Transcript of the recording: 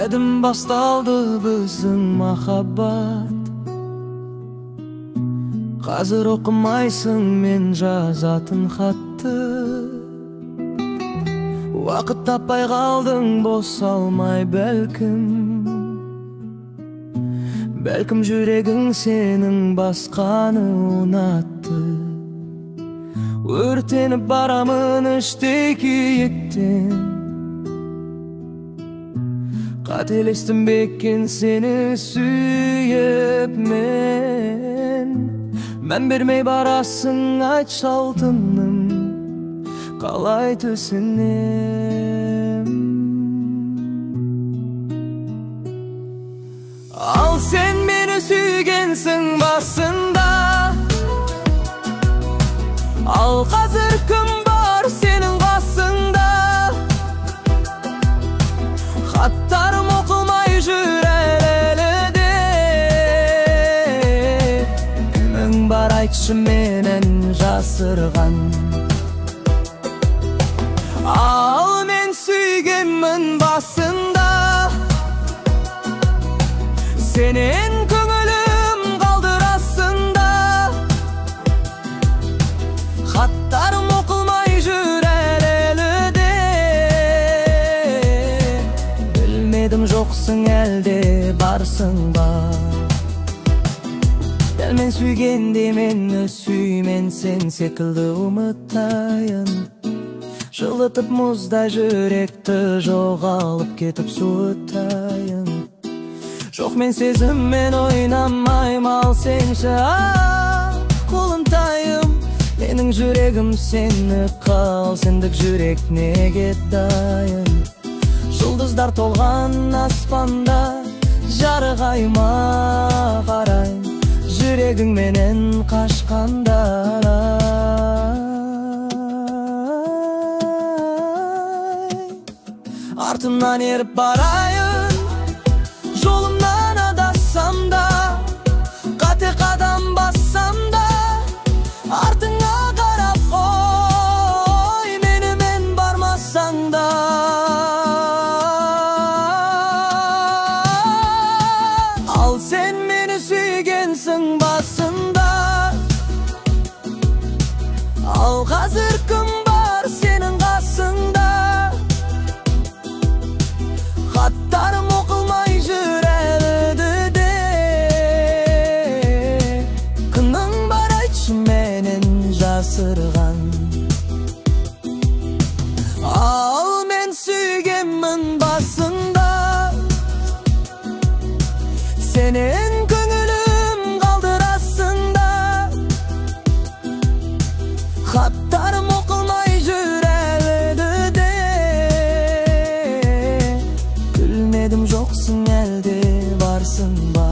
Әдім басталды біздің махаббат. Қазір оқымайсың мен жазатын хатты. Уақыт таппай қалдың босалмай бәлкім. Бәлкім жүрегің сенің басқаны ұнатты. Өртеніп барамын іштей күйіктен. Қателестім бе екен сені сүйіп мен? Мән бермей барасың айтшы алтыным, қалай түсінем? Ал сен мені сүйгенсің басында, ал қазір кім бар сенің қасыңда? Хаттарым оқылмай жүр әлі де. Кімің бар айтшы менен жасырған? Ал мен сүйгенмін басында, сенен көңілім қалдырасында. Хаттарым оқылмай жүр әлі де. Білмедім жоқсың әлде барсың ба? Дәл мен сүйгенде мені сүймен сен секілді ұмытайын. Жылытып мұздай жүректі жоғалып кетіп суытайын. Жоқ мен сезіммен ойнамайм, ал сенші құлынтайым. Менің жүрегім сені қал, сендік жүрек неге дайын? Жұлдыздар толған аспанда жарық айма қарайын. Жүрегің менен қашқанда артымнан еріп барайын, жолымнан адассам да, қате қадам бассам да, артыңа қарап қой, менімен бармасаң да. Ал сен мені сүйгенсің басында, ал қазір кім бар сенің қасыңда? Хаттарым оқылмай жүр әлі де. Кімің бар айтшы менен жасырған? Ал мен сүйгенмін басында, сенен көңілім қалдырасында. Хаттарым оқылмай жүр әлі де. Білмедім жоқсың әлде барсың ба?